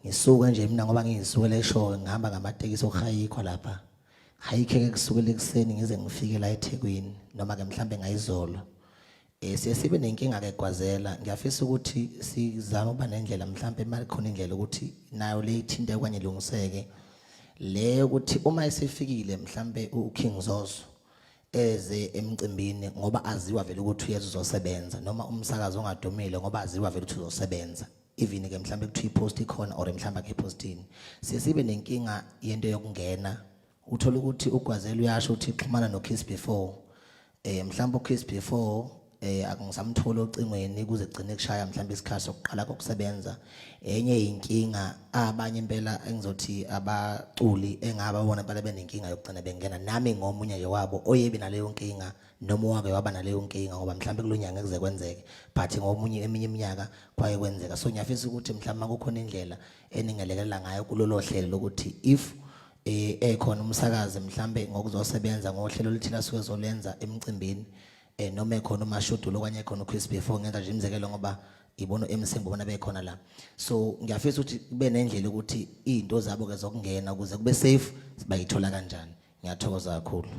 Ngisuke nje mina ngoba ngiyisukela eShowe, ngihamba ngamatekisi okuhayikho lapha. Hayikhe-ke kusukela ekuseni ngize ngifike la eThekwini, noma-ke mhlambe ngayizolo. Siye sibe nenkinga ke Gwazela. Ngiyafisa ukuthi sizame ukuba nendlela, mhlambe imali khona, indlela ukuthi nayo le ithinte okanye ilungiseke. Le ukuthi uma isifikile mhlambe uKing Zoso eze emcimbini, ngoba aziwa vele ukuthi uyeza uzosebenza, noma umsakazo ongadumile, ngoba aziwa vele ukuthi uzosebenza, even ke mhlambe kuthiwa ipost ikhona or mhlambe akhe postini, siye sibe nenkinga yento yokungena. Uthola ukuthi uGwazela uyasho ukuthi xhumana noKiss before, mhlawumbe uKiss before akungisamthola ocingweni kuze kugcine kushaya mhlawumbe isikhathi sokuqala kokusebenza. Enye inkinga, abanye impela engizothi abaculi engababona impela benenkinga yokugcina bengena, nami ngomunye nje wabo oyebi naleyo nkinga noma wake waba naleyo nkinga, ngoba mhlawumbe kulonyaka kuze kwenzeke, but ngomunye eminye iminyaka kwaye kwenzeka. So ngiyafisa ukuthi mhlawumbe kukhona indlela eningelekelela ngayo kulolo hlelo lokuthi if ekhona umsakazi mhlambe ngokuzosebenza ngohlelo oluthile asuke ezolenza emcimbini, noma ekhona uMashudu okanye ekhona uChris before, ngenza nje imizekelo ngoba ibona MC, ngibona bekhona la. So ngiyafisa ukuthi kube nendlela ukuthi izinto zabo ke zokungena ukuze kube safe bayithola kanjani. Ngiyathokoza kakhulu.